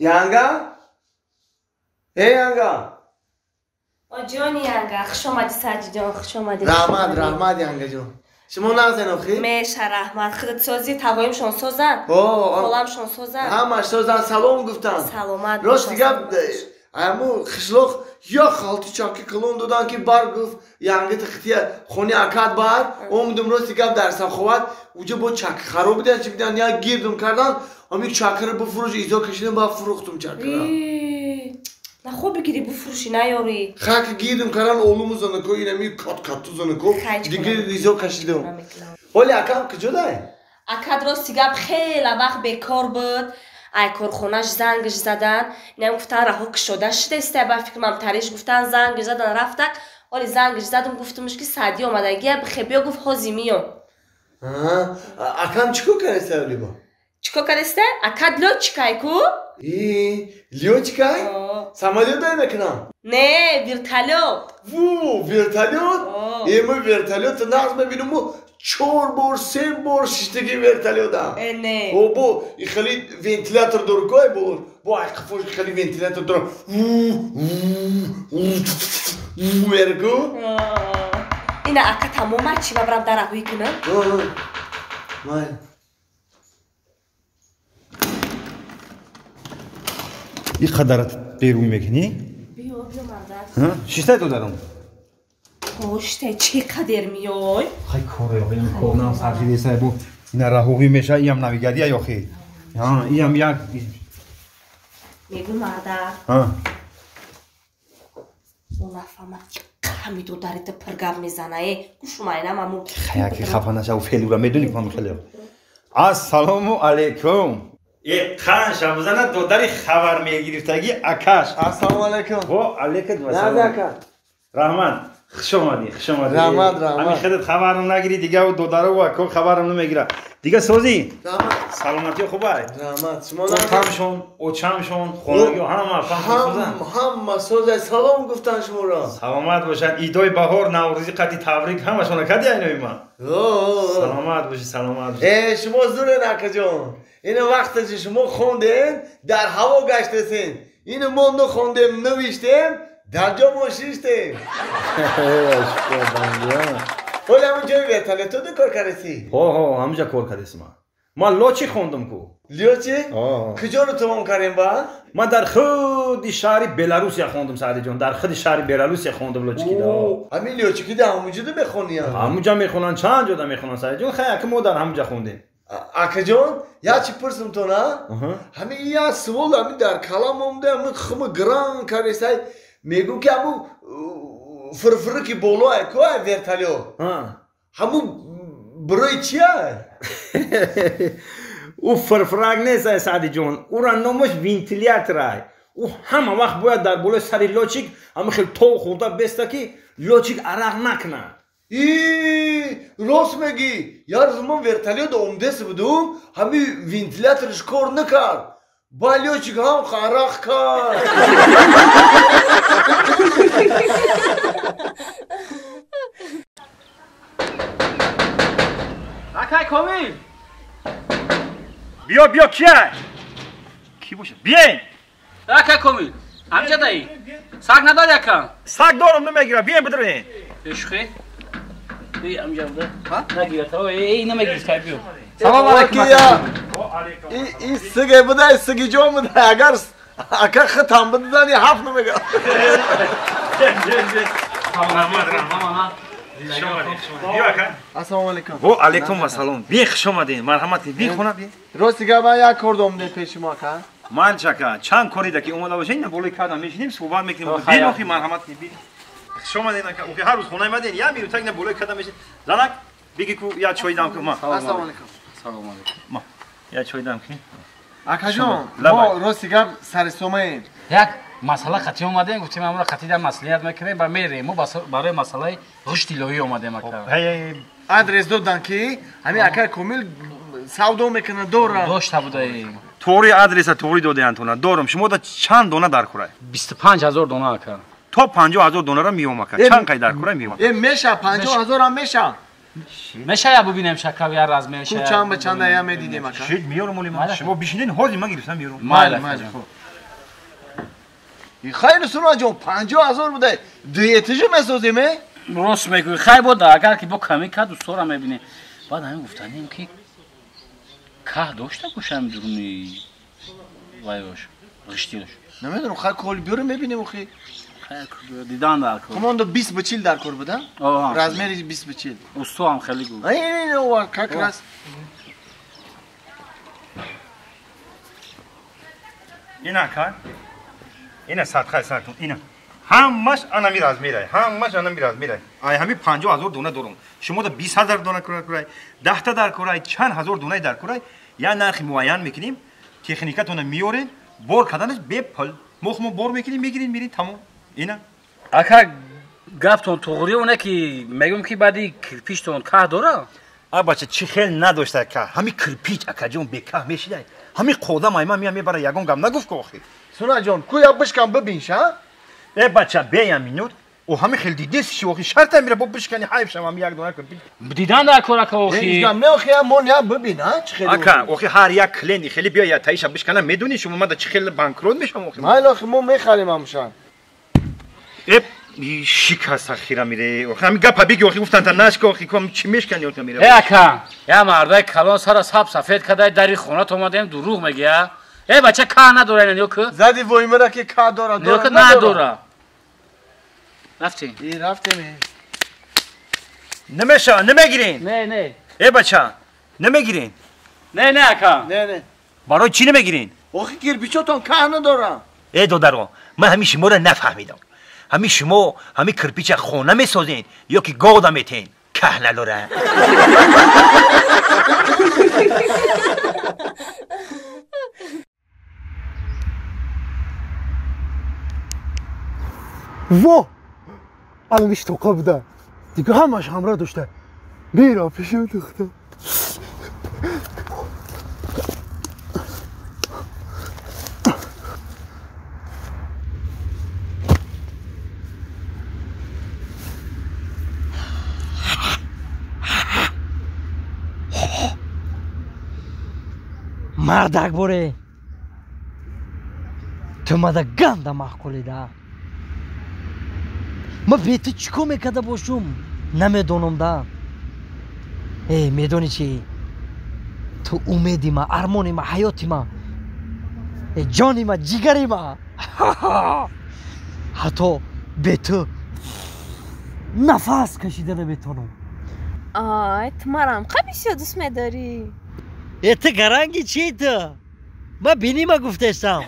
Янга? Эй янга. Ҷони янга, хуш омадӣ Саҷидҷон, хуш омадӣ. Раҳмат, раҳмат янгаҷон. Шумо нағзен охи? Меша раҳмат. Худат созӣ, тавоимшон созанд? Холамшон созанд? Ҳамаш созанд, салом гуфтанд. Саломат. Рост дигар аму қишлоқ як халти чаки калон доданд ки бар гуфт янгити хития хони акад бар омдум рости гап дар Саховат уҷа бо чаки хароб бидан чи бидан як гирдум кардан ами чакиро бифурӯш изо кашидам ба фурӯхтум чакира. Нахо бигири бифурӯшӣ наёрӣ. Хак гирдум кардан олуму занако инами кат-катту занако дигар изо кашидам. Ҳоли акам куҷодай? Акад рости гап хеле вақт бекор буд. Ай корхонаш зангш задан, инам гуфтан раҳо кушода шудеста, ба фикрам тариш гуфтан зангш задан рафтак. Ҳоли зангш задам гуфтумш ки Саъдӣ омадагия бихе биё гуфт ҳози миём. Акам чӣ кор кардаста олибо? Чӣ кор кардаста? Акад лётчикай ку? Лётчикай? Самолёт дай мекунам? Не, вертолёт. Ву, вертолёт? Ма вертолёт нағз мебинаму 4 бор, 3 бор шиштаги вертолётам. Не. Бо хеле вентилятор дору кой бо бо айқафош хеле вентилятор дору. Мерку. Ина ака тамома чи ба брам дараҳуй кунам? Май. И қадарат берун мекунӣ? Биё, биё мардак. Шиштай додарам. Оштай чӣ қадер миёй? Хай коре, ин корнам сархидесай бу ина раҳуғӣ меша, иам навигария ёхи. Иам як мегӯ мардак. Нафаҳмад ҳами додарита пиргап мезана э гӯшумайнам аму. Хаяки хафа наша, фелура медони кам хеле. Ассалому алайкум. Э қанша бизана додари хабар мегирифтаги акаш. Ассалому алайкум. Во алайкум ассалом. Ака. Раҳмат. Хуш омадӣ, хуш омадӣ. Раҳмат, раҳмат. Ҳамин худат хабарам нагирӣ, дига додару ако хабарам намегира. Дига созӣ? Раҳмат. Саломатӣ хубай? Раҳмат. Шумо отамшон, очамшон, хонагиҳо ҳама созанд? Ҳама созай. Салом гуфтан шуморо. Саломат бошад. Идои баҳор, Наврӯзӣ қадди табрик ҳамашона кади айнои ман. Саломат бошӣ, саломат бошӣ. Э, шумо зурен акаҷон. Ина вақте ки шумо хондем, дар ҳаво гаштесен. Ина мо нахондем, навиштем, дар ҷо мо шиштем. Ҳоли ҳамон ҷои вертолётода кор кардасӣ? Ҳо, ҳо, ҳамонҷа кор кардасӣ ман. Ман лочи хондум ку. Лёчи? Куҷоро тамом кардем ба? Ман дар худи шаҳри Беларусия хондум, Саъдиҷон. Дар худи шаҳри Беларусия хондум лочикида. Ҳамин лёчикида ҳамонҷода мехониям? Ҳамонҷа мехонанд, чанд ҷода мехонанд, Саъдиҷон. Хай, ака мо дар ҳамонҷа хондем. Акаҷон, як чи пурсум то на? Ҳамин як суол ҳамин дар калам омда, ҳамин хума гран кардесай. Мегӯм ки ҳамун фирфири ки болоай ку ай вертолёт. Ҳамун барои чия? Ӯ фирфирак нест ай Саъдиҷон. Ӯра номаш вентилятор ай. Ӯ ҳама вақт бояд дар болои сари лётчик ҳама хел тов хӯрда беста ки лётчик арақ накунад. И рост мегӣ. Як рӯз ман вертолёт омдес будум, ҳамин вентиляторш кор накард. Ба лётчик ҳам арақ кард. Акай Комил! Биё, биё, кия? Ки бошад? Биёин! Акай Комил, ҳамҷадаӣ? Саг надорӣ ака? Саг дорам, намегирам. Биёин бидроин. Шухӣ? Эй, ҳамҷа буда. Нагирад. Эй, намегирад, кай биё. Салом алайкум. И сиге буда, сиги ҷон буда. Агар ака хитам бидани ҳафт намегирад. Раҳмат, раҳмат. Ассалому алайкум. Во алайкум ассалом. Биё, хуш омадед. Марҳамат кунед. Биё хона биё. Рости гап ман як кор дорам пеши шумо ака. Ман чака чанд кори да ки омада бошед, ина болои кардам мешинем, суҳбат мекунем. Биё охи марҳамат кунед. Биё. Хуш омадед ака. Охи ҳар рӯз хона омадед, як минута ина болои кардам мешинем. Занак, биги ку як чой дам кун. Ассалому алайкум. Салому алайкум. Ма. Як чой дам кун. Акаҷон, мо рости гап сарисомаем. Як масъала қатъӣ омадем, гуфтем амро қатъӣ дар маслиҳат мекунем ва мерем. Мо барои масъалаи рушди илоҳӣ омадем ака. Адрес додан ки ҳамин акай Комил савдо мекунад, дорад. Дошта будаем. Туғри адреса туғри додаанд тона. Дорам. Шумо да чанд дона дар курай? 25 000 дона ака. То 50 000 донара меом ака. Чанд қай дар курай меом? Э, меша 50 000 ҳам меша. Меша я бубинем шакав я размер ша. Чанд ба чанд я медидем ака. Шид меёрам оли ман. Шумо бишинед, ҳозир ман гирифтам меёрам. Майли, майли. Хай Сунат ҷон 50,000 буда. Дуэтижи месозем э? Рост мегӯӣ. Хай бо агар ки бо камӣ кард устора мебинем. Баъд ҳамин гуфтанем ки каҳ дошта бошам дуруни вайош, ғиштиёш. Намедонам, хай кол биёрем мебинем охи. Хай дидан дар кор. Команда 20 ба 40 дар кор буда? Размери 20 ба 40. Усто ҳам хеле гуфт. Ай, ова как раз. Ина кар. Ина садқа сартун, ина. Ҳамаш анами размерай, ҳамаш анами размерай. Ай ҳами 50,000 дона дорум. Шумо да 20,000 дона курай, 10 та дар курай, чанд ҳазор донаи дар курай, я нархи муайян мекунем, техникатонро меорем, бор карданаш бепул. Мо хумо бор мекунем, мегирем, мерем, тамом. Ина. Ака гаптон туғри оне ки мегӯм ки баъди кирпичтон каҳ дора? А бача чӣ хел надошта каҳ? Ҳами кирпич акаҷон бекаҳ мешидай. Ҳами қодам айма мия мебара ягон гап нагуфт ку охир. Сунат ҷон, ку я бишкан бибинш, а? Э бача беям минут. О ҳами хел дидес ши охи шарта мира бо бишкани ҳайф шавам як дона кирпич. Дидан дар кор ака охи. Ҳеҷ не охи мон я бибин, а? Чӣ хел? Ака, охи ҳар як клиент хеле биё я таиша бишкана медони шумо мада чӣ хел банкрот мешавам охи. Майли охи мо мехарем ҳамшан. Э шикаста хира мире. Охи ҳами гапа биги охи гуфтан та нашка охи ком чӣ мешкани охи мире. Э ака, я мардай калон сара саб сафед кадай дари хона омадем дурӯғ мегия. Э бача каҳ надора ё ку? Зади воймара ки каҳ дора, дора надора. Рафтем. И рафтем. Намеша, намегирин. Не, не. Э бача, намегирин. Не, не ака. Не, не. Барои чӣ намегирин? Охи кирпичотон каҳ надора. Э додаро, ман ҳами шуморо нафаҳмидам. Ҳами шумо ҳами кирпича хона месозен ё ки года метен? Каҳ надора. Во! Алан тоқа буда. Дига ҳамаш ҳамроҳ дошта. Мера пешам духта. Мардак боре. Ту мада ганда маъқулида. Ма бе ту чӣ кор мекарда бошум? Намедонам да. Э, медонӣ чӣ? Ту умеди ма, армони ма, ҳаёти ма, э, ҷони ма, ҷигари ма. Ҳатто бе ту нафас кашида наметавонам. Ай, ту марам қа бисёр дӯст медорӣ. Э, ту гаранги чӣ ту? Ма бинима гуфтестам.